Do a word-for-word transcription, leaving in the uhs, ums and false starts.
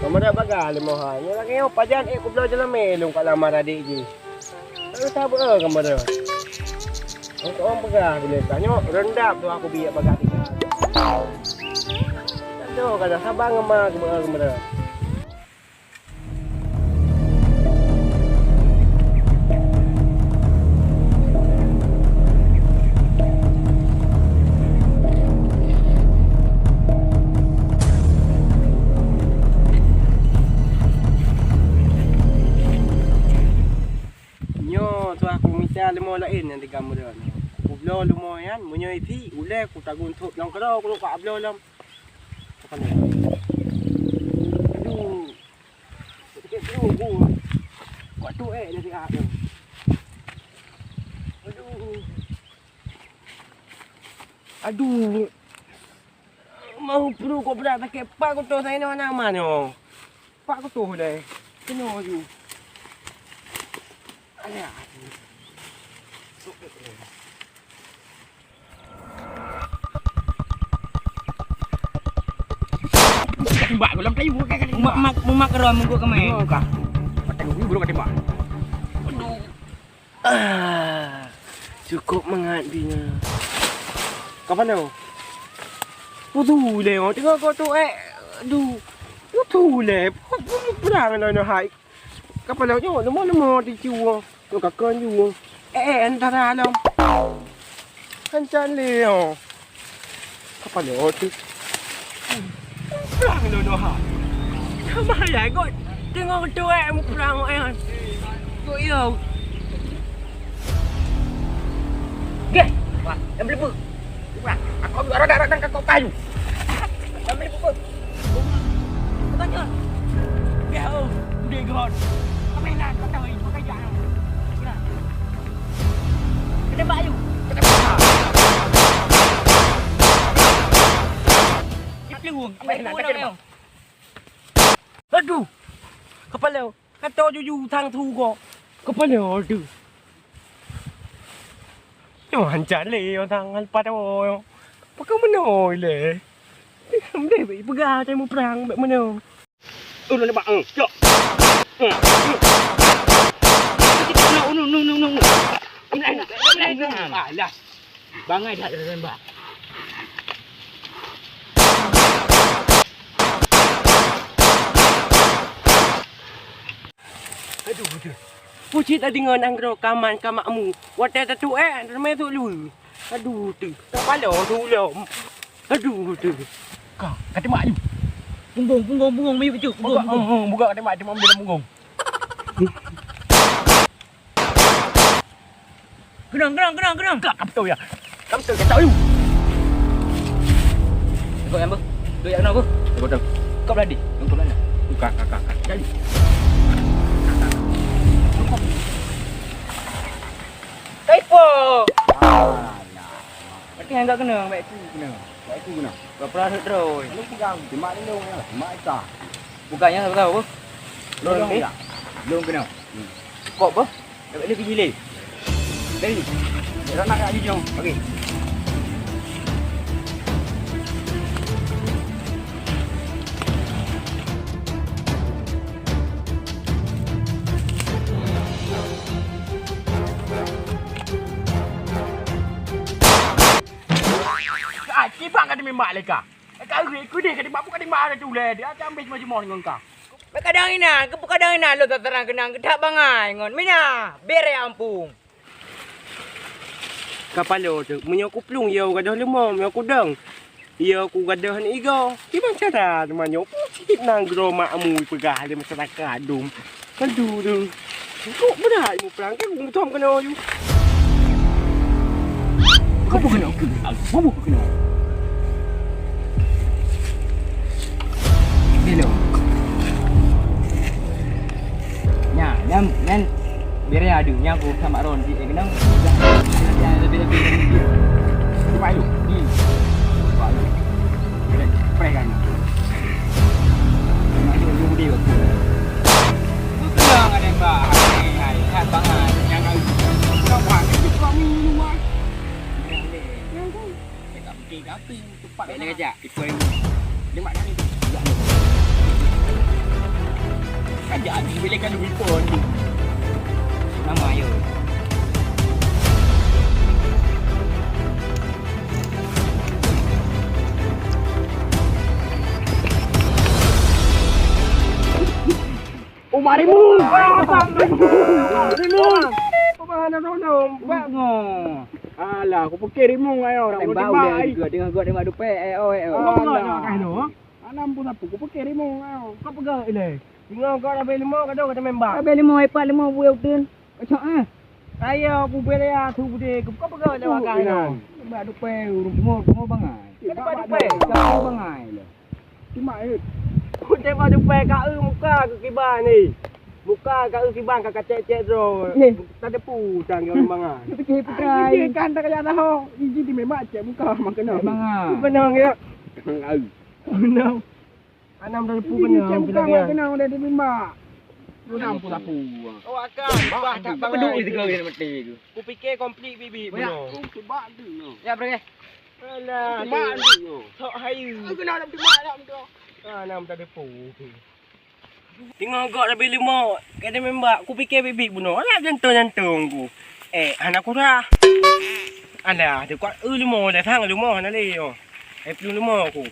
Meurat bagah lé moha. Nyoe lagèe nyoe pajan ék kubloe jalamé lôn ka lamar adék jih. Lalu sabe ka meurat. Untuk orang peugah bila tanyoe rendam tu aku biek bagah tiga. Aduh, kada sabar ngeuma keubeue meurat. Nyoe tuah kumita leumo laén nyang tigam meudoe nyoe. Kubloe leumo nyan, meunyoe isi, ulèe kutagun sôb nyang keudroe, kudok bak bloe lom. Aduh. Sakét pruet ku. Kok tuek nasi ah tu. Aduh. Aduh. Mau pruet kok brat sakét, pak kutoh saya ni mana mana. Pak kutoh deh. Kena ju. Alah. Tembak dalam kayu, bukan kali. Mak, mak, mak keron munggu kemai. Bukan. Patah gigi baru tembak. Aduh. Ah, cukup mangat bina. Kapan tau? Putu le, oh, tengok kau tu, eh. Aduh. Putu le. Putu le. Putu le. Kapal laut nyoe leumah-leumah ticu. Nyoe ka kon ju. Eh, eh, antara lom. Hancam lé nyoe. Kapal laut tu. Prang lôn nyoe ha. Sabar ya, kot. Tengok tu, eh, prang, eh. Kot yo. Geh, wah, yang belebu. Wah, aku ambil roda-roda dan kakak kayu. Yang belebu. Bukan nyoe. Geh, oh, udah gon. Kami nak kau tahu, bukan jangan. Kena. Kena bayu. Kena. Apa yang nak kena? Aduh. Kepala. Kata juju thang tu ko. Kepala tu. Nyoe hancam lé nyoe thang leupah tawoe nyoe. Pakon meunoe lé. Meunoe bèk peugah tai muprang bèk meunoe. Oh, nyoe bak. Cok. Nyoe, nyoe, nyoe. Alah. Bangai that tembak. Aduh, aduh. Pucit tadi ngon anggroe kaman ka makmu. Watèe tatuek, ramé suk lui. Aduh, tu. Kapala tu lom. Aduh, tu. Ka, ka tembak aju. Punggong, punggong, punggong, mayup tu. Punggong, punggong. Buka, punggong, buka, ka tembak, tembak dalam punggong. Keunong, keunong, keunong, keunong. Kak, kap beutôi ya. Kap beutôi, kacau you. Ikut yang apa? Ikut yang apa? Ikut tu. Kau berani? Kau berani? Bukan, kakak, kakak. Jadi. Kaipo. Ah, ya. Berarti yang tak kena, baik tu kena. Baik tu kena. Kau pernah hurt terus. Lalu pegang, tembak ni dong, ya. Tembak Eka. Bukannya tahu apa? Belum, belum kena. Hmm. Kok apa? Dapat dia pergi leh. Dari. Dia nak nak jujur. Okey. Ah, cibang ka teumimbak leka. Ka ureueng keudeh ka teumimbak, bukan teumimbak ada tu leh. Dia akan ambil semua-semua dengan kau. Bèk kadang inan, keu peukadang inan lôn tatarang keunang geutak bangai ngon mina, bere ampung. Kapalo teuk, meunyoe kuplueng yo gadoh leumo, meunyoe kudong yo kugadoh aneuk igo. Kiban cara teuma nyoe pucit nanggroe makmu peugah lé masyarakat dum. Aduh, aduh. Kok brat muprang ke mutom keunoe ju. Kok bukan aku? Kok bukan aku? Hello. Nya, nyan, nyan. Bere adu nya aku sama Ron di kenang. Lebih-lebih dari dia. Cuma ayo. Hmm. Cuma ayo. Boleh. Pray kan. Cuma ayo, ayo dia aku. Bukan ada bah. Hai, hai, hai, bangat. Yang kau. Kau buat itu kau minum ah. Yang kau. Cakap betul tapi. Cepat. Bèk lagèe jak. Ikoi. Lemak kami tu. Lemak tu. Jadi, boleh kan duit pun. Nama ayo? Umar Rimun! Umar Rimun! Pemahana nolong, Bang. Alah, aku pikir Rimun ayo, orang Tembak udah uleh ai. Juga, tengah gok tembak dupek, eh, oh, eh, oh. Alah. Anam pun apa? Aku pikir Rimun ayo. Kau pegang ilai. Tinggal kau dah beli lima, kau dah kata member. Dah beli lima, ipat lima, buaya utin. Kacok, eh. Saya aku beli ya, tu bude. Kau pegang ilai makan. Tembak dupek, urung semua, semua bangai. Tembak dupek. Semua bangai lah. Timak, eh. Utai bak dupai ka eu muka keu kiban ni. Muka ka eu kiban ka kacek-cek droe. Eh. Tadepu tang ngon mangan. Pikir putai. Ai, kan tak kaya tahu. Iji di memang cek muka mak kena. Mangan. Benang ya. Benang. Anam tadepu benang. Cek muka mak kena udah di memang. Benang pun aku. Oh, akan. Bah tak peduli tiga hari mati tu. Kupikir komplit bibi. Ya, bunuh. Aku sebab tu. Ya, pergi. Alah, mak ni. Sok hai. Aku nak mak nak tu. Ah, nam tak depu. Tengok gok tapi lima. Kata membak, aku fikir bibit bunoe. Alah jantung-jantung ku. Eh, hana kurah. Alah, dekat eh lima dah sang lima hana le. Eh, pelung lima aku.